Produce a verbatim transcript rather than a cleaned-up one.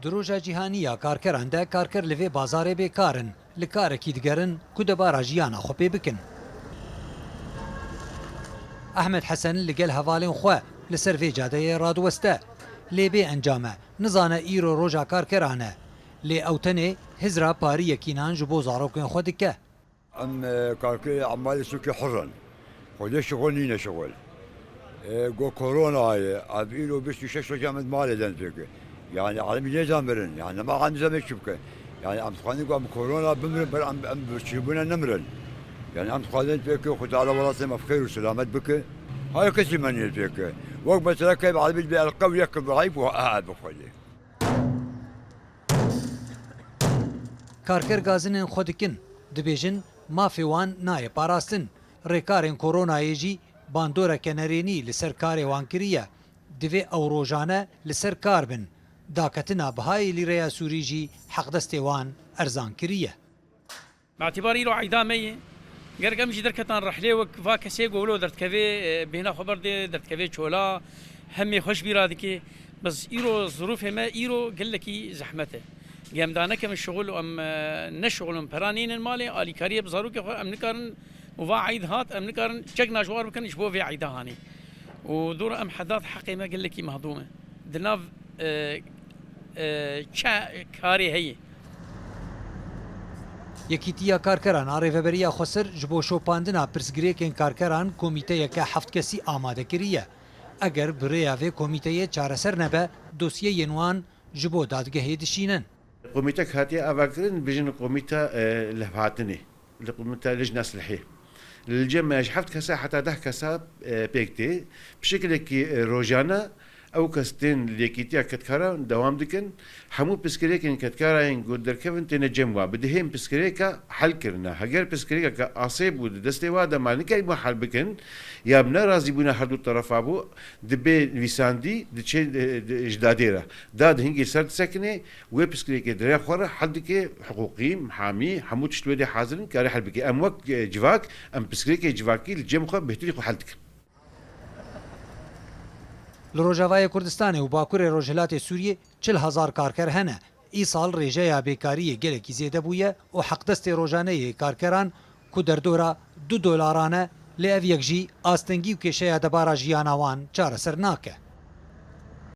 Di roja cîhanî ya karkeran de karker li vê bazarê bêkar in, li karekî digerin ku debara jiyana xwe pê bikin. Ehmed Hesen li gel hevalên xwe li ser vê cadeyê radiweste. Lê bê encam e, nizane îro roja karkeran e. Lê ew tenê hizra pariyekî nan ji bo zarokên xwe dike. Em, e, karkerê emalê sûkê hir in. Xwedê şixul nîne şixul. E, go koronayê, ev îro bîst û şeş roja min malê den pêke. Yani elimî nêda mirin. Yani nema em zeme çi bike. Yani em dixwazin ku em korona bimirin, ber em, em bi çîbûne nemirin. Yani em dixwazin pêke Xwedê ala welatê me bi xêr û selamet bike. Her kesî meniyê pêke. Wek mesela ke elimî bi elqe û yek bi ayb û a bi Xwedê. Karker gazinên xwe dikin, dibêjin mafê wan nayê parastin. Rêkarên koronayê jî bandoreke nerênî li ser karê wan kiriye. Divê ew rojane li ser kar bin. Daketina bihayê lîreya Sûrî jî heqdestê wan erzan kiriye. Bi îtîbar îro eyda me ye. Gerek em jî derketan rehlê wek va kesê ku wilo derdikeve, e, bêhna xwe berdê, derdikeve çola, hemê xweş bîra dike. Bes îro zirûfê me îro gelekî zehmet e. Ge em da nekevin şixul û em, e, neşixulin, pera nînin malê, alîkariyê bi zarokê xwe em nikarin û va eyd hat, em nikarin çek naşwar bikin ji bo vê eyda hanê. Û dora em hedat heqê me gelekî mehdûm e. Di nav, e, e, çi karê heye. Yekîtiya Karkeran a Rêveberiya Xweser ji bo şopandina pirsgirêkên karkeran komîteyeke heft kesî amade kiriye. Eger bi rêya vê komîteyê çareser nebe, dosyeyên wan ji bo dadgehê dişînin. Komîtek hatiye avakirin, bijin komîta, e, levhatinê. Li qûmita lijna silhê. Li cem me ji heft kesa heta deh kesa, e, pêk tê. Bi şekilekî, e, rojane ew kes tên li yekîtiya kedkaran dewam dikin. Hemû pirsgirêkên kedkarayên ku derkevin têne cem wa. Bi dihên pirsgirêka hel kirine. Heger pirsgirêkeke asê bû di destê wa de ma nikarîbûn hel bikin, ya bi nerazîbûna her du terefa bû, dibe nivîsandî, diçe, e, di, ji dadê re. Dad hingê ser disekine, wê pirsgirêkê di rêya xwe re hel dike, hiqûqî, mihamî, hemû tişt wê dê hazir in, kare hel bike. Em wek, e, civak, em pirsgirêkê civakî li cem xwe bêhtirî xwe hel dikin. Li Rojavayê Kurdistanê û Bakurê Rojhilatê Sûriyê çil hezar karker hene. Îsal rêjeya bêkariyê gelekî zêde bûye û heqdestê rojaneyê karkeran ku derdora du dolaran e, lê ev yek jî astengî û kêşeya debara jiyana wan çareser nake.